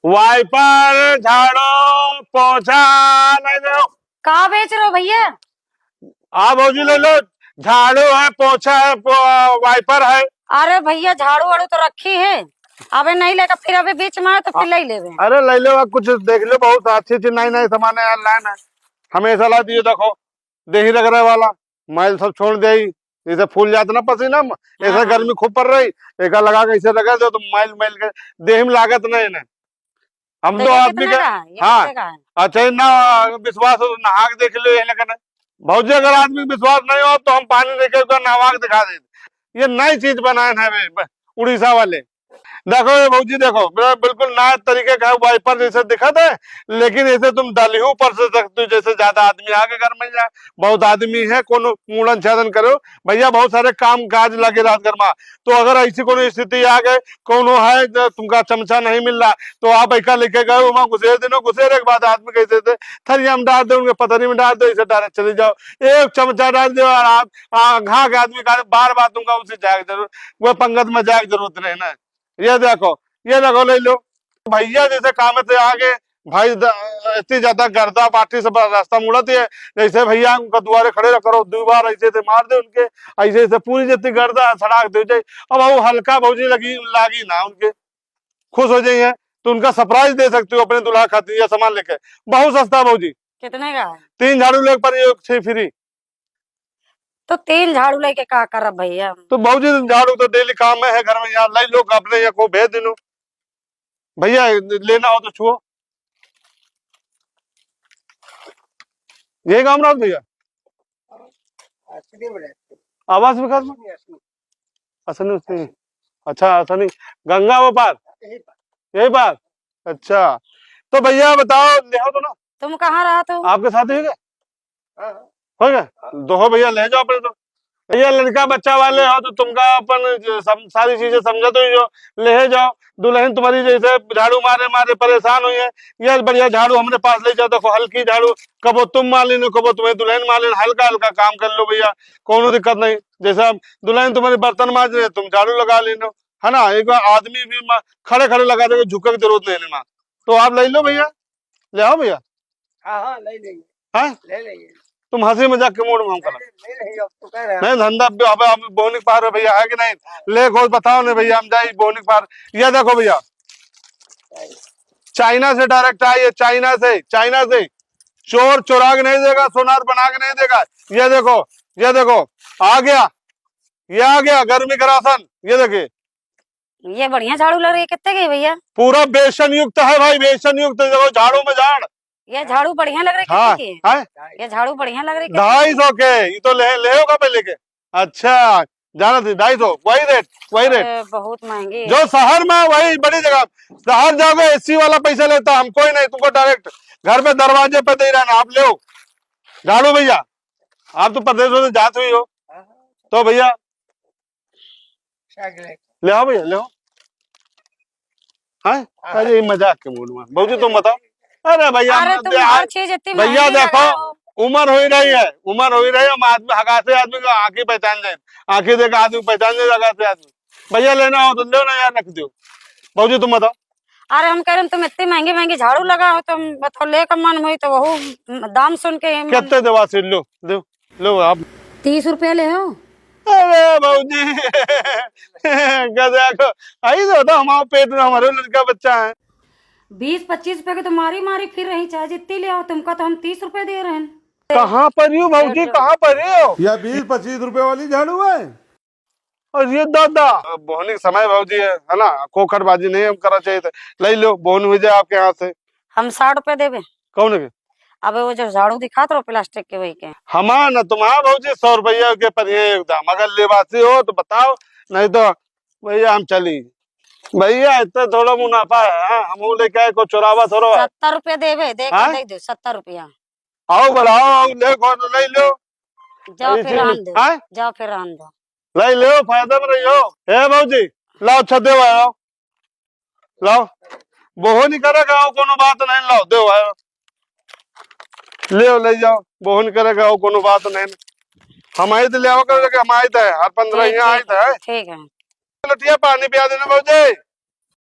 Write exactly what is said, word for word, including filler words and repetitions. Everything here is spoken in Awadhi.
वाइपर, झाड़ू, पोछा, ले लो। का बेच रहे हो भैया? हाँ भौजी, ले लो, झाड़ू है, पोछा है, पो-, वाइपर है। अरे भैया, झाड़ू वाड़ू तो रखी है, अबे नहीं लेकर फिर अबे बीच में आए तो फिर ले लेबे। अरे ले लो, अब कुछ देख लो, बहुत अच्छी अच्छी नई नई सामान है यार, लाइन है, हमेशा ला दियो। देखो, देही रगड़े वाला, मैल सब छोड़ देही, जैसे फूल जात ना पसीना में, ऐसे हाँ, हाँ। गर्मी खूब पड़ रही, एका लगा के ऐसे रगड़ दो तो मैल मैल के देही में लागत नहीं ना। हम तो तो ये आदमी कितने के, का है? ये हाँ। कितने का है? अच्छा, ये ना विश्वास हो तो नहा के देख लो, ये लेकिन भौजी, अगर आदमी के विश्वास नहीं हो तो हम पानी लेके ओकर नहवा के दिखा देते। ये नई चीज बनाए हैं बे, ब-, उड़ीसा वाले। देखो ये भौजी, देखो, बि-, बिल्कुल नया तरीके का वाइपर जैसे दिखत है, लेकिन इसे तुम दलहू पर से सकते हो, जैसे ज्यादा आदमी आगे घर में जाए, बहुत आदमी है, कोनो मूड़न छेदन करो, भैया, बहुत सारे काम काज लगे रात घर में। तो अगर ऐसी कोनो स्थिति आ गए, कोनो है जो तुमका चमचा नहीं मिल रहा, तो आप एका लेके गए, वहाँ घुसेर देनो, घुसेरे के बाद आदमी कैसे थे, थरिया में डाल दे, उनके पतरी में डाल दे, इसे डायरेक्ट चले जाओ। एक चमचा डाल दे और आप, आ, घा के आदमी का बार बार तुमका उसे जाए के जरूरत, वो पंगत में जाए के जरूरत नहीं ना। ये देखो, ये देखो, ले लो। भैया जैसे काम से आगे, भाई द-, इतनी ज्यादा गर्दा पार्टी से बड़ा रास्ता मुड़त है, जैसे भैया उनका दुआरे खड़े रह करो, दो बार ऐसे से मार दे उनके, ऐसे ऐसे पूरी जितनी गर्दा है, सड़ाक दे जाए। अब वो हल्का भौजी लगी, लागी ना उनके, खुश हो जाइए, तो उनका सरप्राइज दे सकते हो अपने दूल्हा खातिर, ये सामान लेके, बहुत सस्ता भौजी। कितने का है? तीन झाड़ू लेके पर एक छह फ्री। तो तीन झाड़ू लेके का करब भैया? तो भौजी, झाड़ू तो डेली काम में है घर में, यहाँ लाई लोग अपने यहाँ को भेज देनो। भैया, लेना हो तो छुओ। यही गाँव राज भैया? आवाज भी कर। असनी, उसनी। अच्छा, असनी। गंगा वो पार? यही पार। अच्छा। तो भैया बताओ, ले हो तो ना? तुम कहाँ रहत हो? आपके साथ ही है क्या? हाँ, हाँ। हो गया? हाँ। दो हो भैया, ले जाओ अपने तो। भैया, लड़का बच्चा वाले हो तो तुमका अपन सम-, सारी चीजें समझत हुई जो, ले जाओ। दुल्हन तुम्हारी जैसे झाड़ू मारे मारे परेशान हुई है, ये बढ़िया झाड़ू हमरे पास ले जाओ। देखो, हल्की झाड़ू, कबो तुम मार लेनो, कबो तुम्हारी दुल्हन मार लेनो, हल्का हल्का काम कर लो भैया, कोनो दिक्कत नहीं। जैसे हम दुल्हन तुम्हारी बर्तन माज रहे, तुम झाड़ू लगा लेनो, है ना? एक बार आदमी भी मा-, खड़े खड़े लगा देगा, झुके की जरूरत नहीं है ना। तो आप ले लो भैया, ले आओ भैया। हाँ, हाँ, ले लेंगे। हैं? ले लेंगे। तुम हंसी मजाक के मूड में हमका लगा। ले लेंगे, अब तो कह रहे हैं। नहीं, धंधा अब, अब, अब बोहनी के पार है भैया, है कि नहीं? हाँ। ले खोज बताओ नहीं भैया, हम जाए बोहनी के पार। ये देखो भैया, चाइना से डायरेक्ट आई है, चाइना से, चाइना से। चोर चोरा के नहीं देगा, सोनार बना के नहीं देगा। ये देखो, ये देखो, आ गया, ये आ गया गर्मी का राशन। ये देखिए, ये बढ़िया झाड़ू लग रही है, कितने की भैया? पूरा बेसन युक्त है भाई, बेसन युक्त, देखो झाड़ू में झाड़। ये झाड़ू बढ़िया लग रही है, हाँ, कितने की? हाँ? ये झाड़ू बढ़िया लग रही है, कितने की? ढाई सौ के, ये तो ले, ले होगा पहले के। अच्छा, जाना थी, ढाई सौ, वही रेट, वही रेट। अरे, बहुत महंगी है। जो शहर में वही बड़ी जगह, शहर जाओगे एसी वाला पैसा लेता, हम कोई नहीं, तुमको डायरेक्ट घर पे दरवाजे पे दे रहा ना, आप ले। झाड़ू भैया, आप तो परदेश में जात हुई हो, तो भैया, ले आओ भैया, ले आओ। हाँ? हाँ। अरे, ये मजाक के मूड में। भौजी, तुम बताओ। अरे भैया, अरे, हम तुम दे-, हर आज चीज इतनी भैया, महंगी देखो, लगा हो। उम्र हो ही रही है, उम्र हो ही रही है, हम आदमी, हगासे आदमी को आँखी पहचान जाए, आँखी देख आदमी पहचान जाए, हगासे आदमी। भैया, लेना हो तो लो ना यार, रख दो। भौजी, तुम बताओ। अरे, हम कह रहे हैं, तुम इतनी महंगी महंगी झाड़ू लगा हो, तुम बताओ, लेकर मन हुई तो वहू दाम सुन के ही मन कितने देवा से लो, दो, लो आप। तीस रुपया ले हो। अरे भौजी, गधा को, आई तो बताओ, हमारे पेट में हमारे लड़का बच्चा है। बीस पच्चीस रुपए के तो मारी मारी फिर रही, चाहे जितनी ले आओ, तुमका तो हम तीस रुपए दे रहे हैं। कहाँ पर ही हो भौजी, कहाँ पर ही हो? यह बीस पच्चीस रुपए वाली झाड़ू है। और ये दादा, बोहनी के समय भौजी है, है ना, खोखटबाजी नहीं हम करना चाहिए था। ले लो, बोहनी हो जाए आपके यहाँ से। हम साठ रुपए देबे। कौन के? अबे वो जो झाड़ू दिखात रहो प्लास्टिक के, वही के। हमार न तुम्हार भौजी, सौ रुपया के परिहे एकदम। अगर लेवासी हो तो बताओ, नहीं तो भैया हम चली। भैया, इतना थोड़ा मुनाफा है, हाँ? हम वो लेके आए, को चोरावा थोड़ा है। सत्तर रुपया देबे, दे के हाँ? दे दो, सत्तर रुपया। आओ बढ़ाओ, आओ, ले कौन ले लो। जाओ ऐसे फिर आन दो, हाँ? जाओ फिर आन दो। ले लो, फायदा में रहियो। ए भौजी, लाओ, अच्छा देवा, आओ। लाओ, बोहनी करे का हो, कोनो बात नहीं, लाओ, देवा। ले, ले जाओ, बोहनी करे का हो, कोनो बात नहीं। हम आई तो ले आओ, कर हम आई तो है, हर पंद्रह ठीक, यहाँ आई ठीक तो है, है। ठीक है। लटिया पानी पिया देना भौजी।